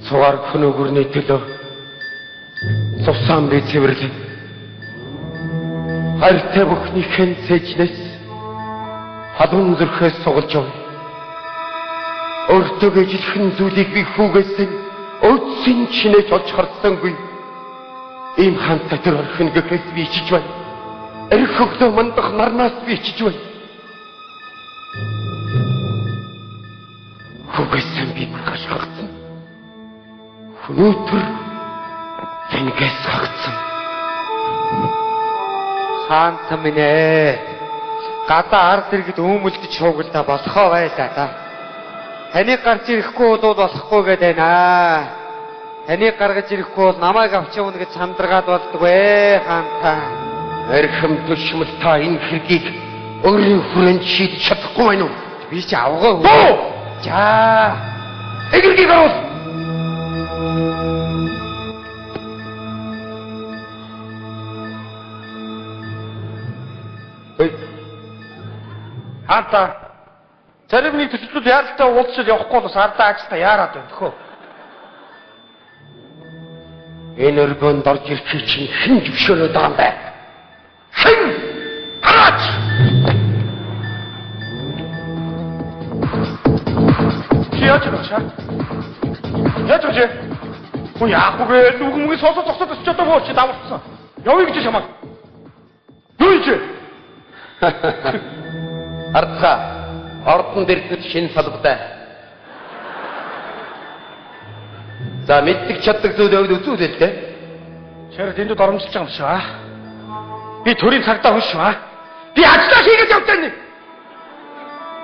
Сугаар хөнөөгөрний төлөө цусаан би цэвэрлэн. Хайртай бүхнийхэн цээжнээс халуун зүрхээс сугалж явна. Өөртөө ижилхэн зүйлийг би хүүгээс нь өөдсөн чинээж олж харсангүй. Ийм хаантай төр орхино гэхээс би ичиж байна. Эрх өглөө мандах нарнаас би ичиж байна. Хүүгээс нь би маргааш хагцсан. Өнөөдөр тэнгээс хагцсан. Хаанта минь ээ. Гадаа ард иргэд өөмөлдөж шуугилдаа болохоо байлаа та. Таныг гарч ирэхгүй бол болохгүй гэдэг байна. Таныг гаргаж ирэхгүй бол намайг авч явна гэж сандаргаад болдгоо хаанта. Эрхэм төшмөл та энэ хэргийг өөрийн хүрээнд шийдэж чадахгүй байна уу? Би чи авгаа хөө. За. Эргийг оруул. Хаанта. Зарим нэг төсөлтүүд яаралтай уулзчаад явахгүй бол ардаа ажилтаа яарад байна төхөө. Энэ өргөөнд орж ирэхийг чинь хэн зөвшөөрөөд байгаа юм бэ? Хэн? Хараач! Чи яаж байгаа чаа? Яаж байгаа чи? Хөө яах вэ? Нүг мөгийн сонсоо зогсоод өсч чадаагүй чи даварцсан. Явъя гэж чамаа. Юу чи? Ардха ордон дэргэд шин салбатай. За мэддэг чаддаг зүйл өвд үзүүлээ л дээ. Чараа дэндүү доромжилж байгаа юм шиг аа. Би төрийн цагдаа хүн шүү аа. Би ажлаа хийгээд явж байна.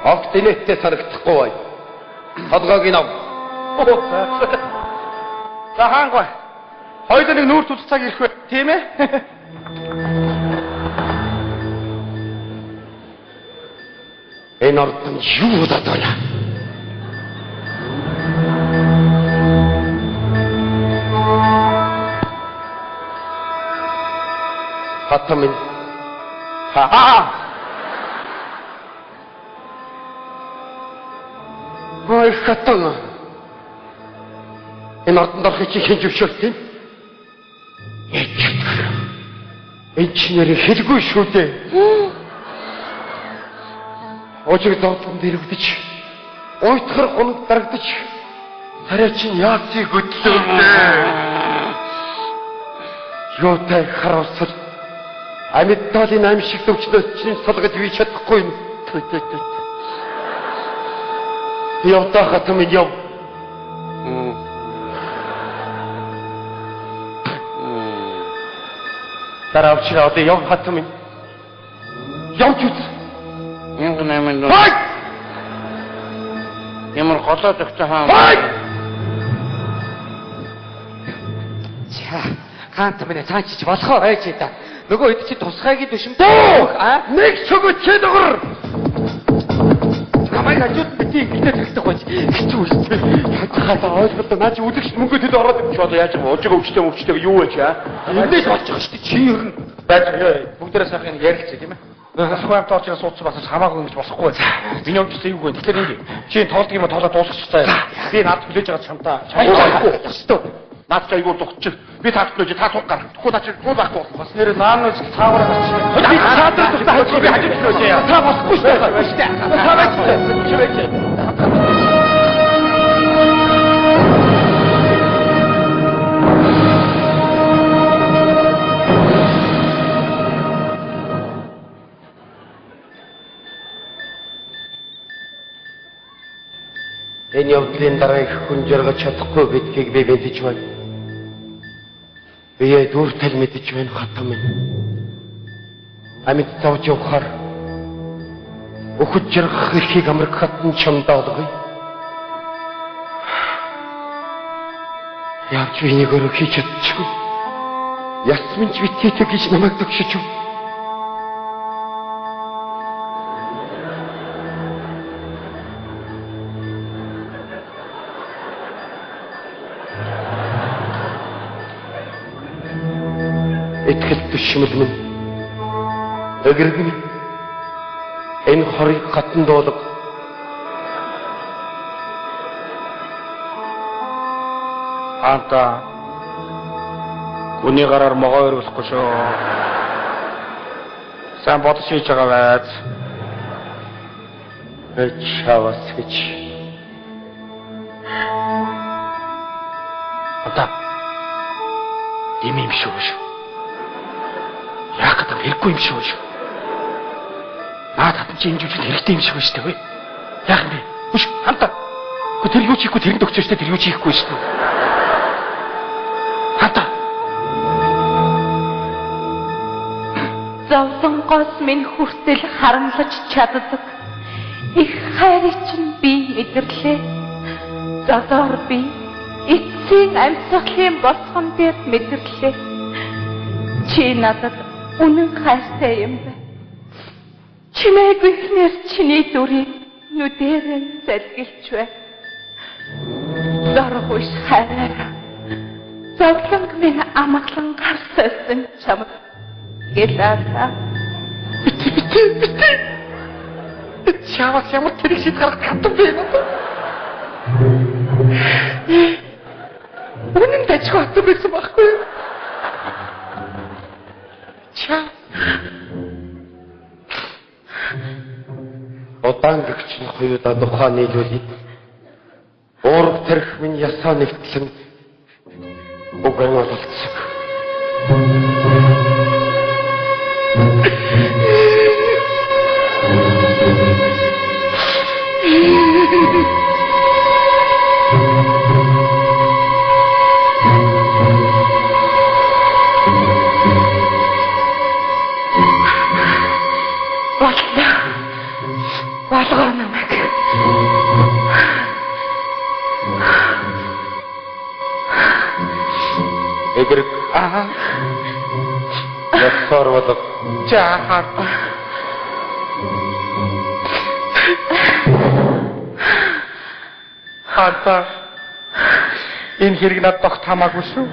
Огт инээдтэй санагдахгүй бай. Толгойг нь ав. За хаангүй. Хоёулаа нэг нүүр тутах цаг ирэх вэ? Тийм ээ? Энэ ордонд юу болоод байна? Хатан минь. Аа. Ой хатан. Энэ ордонд орохыг чи хэн зөвшөөрсөн? Яаж чадах? Энэ чи нэрээ хэлгүй шүү дээ. Ожиг зовлон дэрэгдэж, уйтгар гунаг дарагдаж, царай чинь яасыг хөдлөө дээ. Юутай харуулсал амьд талын аимшиг төвчнөөс чинь сулгаж би чадахгүй юм. Явдаа хатан минь яв. Дараа авчираа одоо яв хатан минь. Явж үз. 1800. Хай! Ямар голоо зөгцөн хаан. Хай! За хаанта минь цаан чич болохоо байж та. Нөгөө хэд чи тусгайгийн төшөмтэй. Аа нэг цөгөч чэдгэр. Намайг хажууд бити ингэлтэй тагтах байж хэцүү шүү дээ. Яаж хаа ойлголоо наа чи үлэгч мөнгө төлөө ороод Чи одоо яаж юм ожиг өвчтэй өвчтэй юу вэ чи аа? Эндээс болж байгаа шүү дээ. Чи ер нь Байж бүгдээрээ сайхан ярилцъя тийм ээ. Асах амт орж ирээ суудсан бас хамаагүй ингэж болохгүй. Миний өмчсөн юу вэ? Тэгэхээр ингэ. Чи энэ тоолдог юм тоолоод дуусгах цаа. Би над хүлээж байгаа чамдаа. Чамдаа. ёстой. Наад чи айгүй дугчих. Би таад нөөж та туг гар. Тэгэхгүй наа чи туг байхгүй. Бас нэр наан нөөж цаагаараа гарчих. Би цаадар тустай хажуу би хажуу нөөж яа. Та болохгүй шүү дээ. Та байж. Чи байж. Энэ явдлын дараа их хүн жаргаж чадахгүй гэдгийг би мэдэж байна. Бие дүртэл мэдэж байна хатан минь. Амьд зовж явахаар өхөж жаргах эрхийг амраг хатан чамдаа олгоё. Явж би нэг өрөө хийж чадчихгүй. Ясмин ч битгийтэй гэж намайг төгшөж өг. Итгэл төшмөл минь эгэрэг минь энэ хорыг хатан дуулга. Хаанта. Гүний гараар могоо өргөлөхгүй шүү. Сайн бодож хийж байгаа байц. Чавас гэж. Хаанта. Им юм шүү шүү. Яах гэдэг хэрэггүй юм шүү шүү. Наад хатан чи энэ жүжигт хэрэгтэй юм шиг байна шүү дээ. Яах юм бэ? Хүш хамта. Гэхдээ тэр юу ч хийхгүй тэрэнд өгч шүү дээ. Тэр юу ч хийхгүй шүү дээ. Хамта. Зовлонгоос минь хүртэл харамлаж чаддаг. Их хайрыг чинь би мэдэрлээ. Золоор би эцсийн амьсгалын босгон дээр мэдэрлээ. Чи надад үнэн хайртай юм байна. Чимээгүй ихнэр чиний дүрийг нүдэрэн залгилч бай. Дорог биш хайраар зовлонг минь амгалан гар сольсон чамд гэлээ. Бити бити бити. Чавас ямар тэрэг шид гаргах хатан бэ надад. Үнэн дажгүй хатан байсан байхгүй юу? Чаа. Удаан гэгч нь хоёудаа тухай нийлүүлээд уург тарих минь ясаа нэгтлэн уган ололцог. Боллоо. Болгоо намайг. Эгэрэг. Аа. Ясаар болго. За хаанта. Хаанта. Энэ хэрэг надад огт хамаагүй шүү.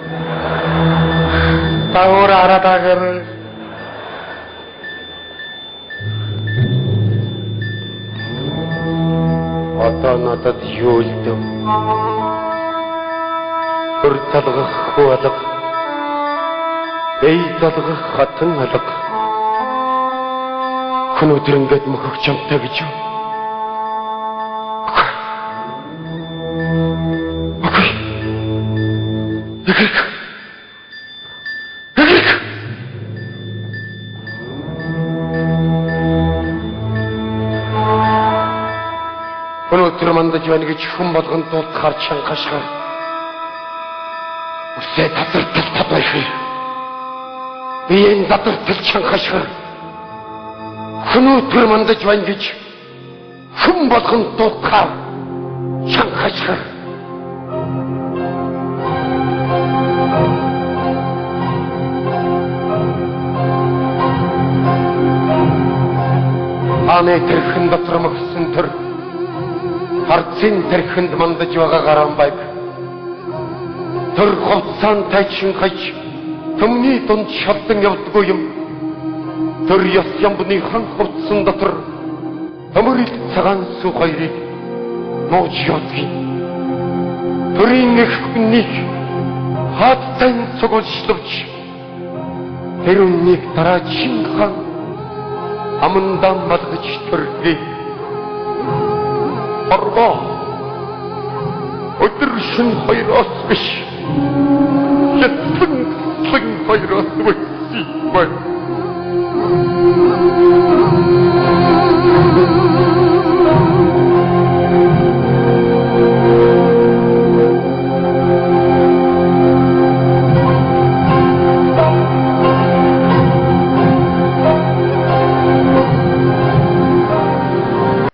Та өөрөө хараад агар. Одоо надад юу үлдэв? Хөр талгах хүү алга. Бэй залгах хатан алга. Хүн өдөр ингээд мөхөх чамтай гэж юу? Үгүй. Үгүй. Эгэрэг. Өнөөдөр мандаж байна гэж хүн болгон дуудахаар чанхашгаар. Үсээ тазартал татвайхэр. Биеийн задартал чанхашгаар. Өнөөдөр мандаж байна гэж хүн болгон дуудахаар чанхашгаар. Аны тэрхэн дотор мөхсөн төр харцын тэрхэнд мандаж байгаа гараан байг. Тэр хувцаан тайчин хаж төмний дунд шалдан явдггүй юм. Тэр ёс ямбны хан хувцсан дотор төмөрил цагаан сүү хоёрыг нууж явдгийг. Төрийн их хүнийг хаад тань цугулшлавч тэр үннийг дараа чин хан амандаа малгаж төргий. Оргоо өдөр шин хоёроос биш хятсан цэн хоёроос биш байна.